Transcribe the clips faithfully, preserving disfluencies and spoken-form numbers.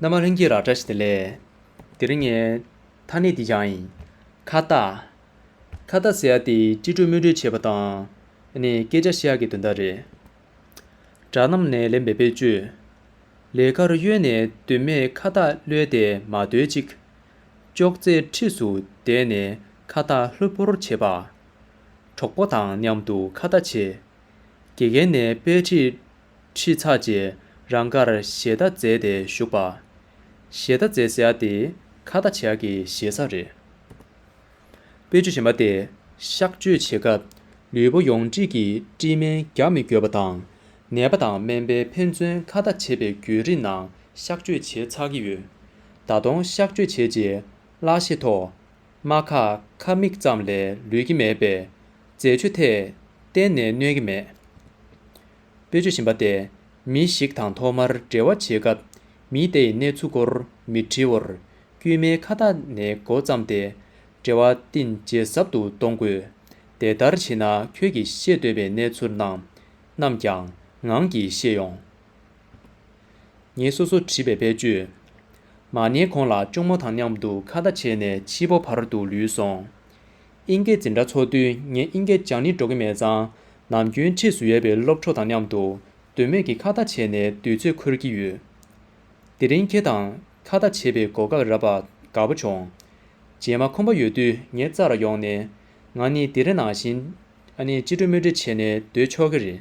རྣམ་པ་ལྷན་རྒྱས་ལ་བཀྲ་ཤིས་བདེ་ལེགས། དེ་རིང་ངས་ཐ་སྙད་འདི་སྦྱངས་ཡིན། ཁ་བཏགས། ཁ་བཏགས་ཟེར་ཡ་དེ་སྤྲི་དཀྲུག་དམོད་དཀྲུག་བྱེད་པ་དང་། ཨ་ནི་སྐད་ཆ་བཤད་ཡ་གི་དོན་དག་རེད། སྦྲག་རྣམས་ནས་ལེན་པའི་དཔེ་བརྗོད། ལས་ཀར་གཡོལ་ནས་མདུན་མས་ཁ་བཏགས་གློད་དེ་མ་སྡོད་ཅིག་ཅོག་ཙེའི་འཁྲིས་སུ་བསྡད་ནས་ཁ་བཏགས་ལྷུག་པོར་བྱེད་པ། གྲོགས་པོ་དང་མཉམ་དུ་ཁ་བཏགས་བྱེད། དགེ་རྒན་ནས་དཔེ་ཁྲིད་ཁྲིད་ཚར་རྗེས་རང་དགར་ཞལ་ཏ་མཛད་དེ་བཞུགས་པ། ཞལ་ཏ་མཛད་ཟེར་ཡ་དེ་ཁ་བཏགས་བྱེད་ཡ་གི་ཞེ་ས་རེད། དཔེ་བརྗོད་གཞན་པ་སྟེ། གཤག་བཅོས་བྱེད་སྐབས་ལུས་པོ་ཡོངས་བསྒྲིལ་གྱིས་སྤྲིས་སྨན་རྒྱག་མི་དགོས་པ་དང་། ནད་པ་དང་སྨན་པས་ཕན་ཚུན་ཁ་བཏགས་བྱེད་པའི་བརྒྱུད་རིམ་ནང་གཤག་བཅོས་བྱས་ཚར་གྱི་ཡོད། ད་དུང་གཤག་བཅོས་བྱས་རྗེས་སླ་ཤེད་ཐོག་རྨ་ཁ་ཁ་མིག་ཙམ་ལས་ལུས་ཀྱི་མེད་པས་རྫས་ཆུ་ཐད་གཏན་ནས་གནོད་ཀྱི་མེད། དཔེ་བརྗོད་གཞན་པ་སྟེ། མི་ཞིག་དང་ཐོག་མར་འབྲེལ་བ་བྱེད་སྐབས་མིའི་ལྟ་ཡི་གནས་ཚུལ་སྐོར་མི་དྲི་བར་དཀྱུས་མའི་ཁ་བཏགས་ནས་འགོ་བརྩམས་ཏེ་འབྲེལ་བ་གཏིང་ཇེ་ཟབ་ཏུ་གཏོང་དགོས། དེ་ལྟར་བྱས་ན་ཁྱོད་ཀྱིས་ཤེས་འདོད་པའི་གནས་ཚུལ་རྣམས་རྣམས་ཀྱང་ངང་གིས་ཤེས་ཡོང་། ངས་སོ་སོར་བྲིས་པའི་དཔེ་བརྗོད། མ་ཉལ་གོང་ལ་གཅུང་མོ་དང་མཉམ་དུ་ཁ་བརྡ་བྱས་ནས་ཕྱི་པོ་བར་དུ་ལུས་སོང་། དབྱིན་སྐད་འཛིན་གྲྭ་ཚོགས་དུས་ངས་དབྱིན་སྐད་སྦྱང་ནི་འགྲོ་གི་མེད་ཙང་ནམ་རྒྱུན་འཁྲིས་སུ་ཡོད་པའི་སློབ་གྲོགས་དང་མཉམ་དུ་དོན་མེད་ཀྱི་ཁ་བརྡ་བྱས་ནས་དུས་ཚོད་འཁོར་གྱི་ཡོད། དེ་རིང་ཁྱེད་དང་ཁ་བརྡ་བྱེད་པའི་གོ་སྐབས་རག་པ་དགའ་པོ་བྱུང་། རྗེས་མ་ཁོམ་པ་ཡོད་དུས་ངའི་རྩར་ཡོང་ནས་ང་ནི་དེ་རིང་ནང་བཞིན་ཨ་ནི་ཅི་སྤྲོ་སྨོས་སྤྲོ་བྱས་ནས་སྡོད་ཆོག་གི་རེད།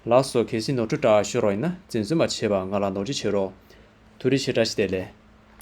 ལགས་སོ། གལ་སྲིད་ནོར་འཁྲུལ་འདྲ་ཤོར་བ་ཡིན་ན་འཛེམ་ཟོན་མ་བྱེད་པར་ང་ལ་ནོར་འཁྲུལ་བྱེད་རོགས། ཐུགས་རྗེ་ཆེ། བཀྲ་ཤིས་བདེ་ལེགས།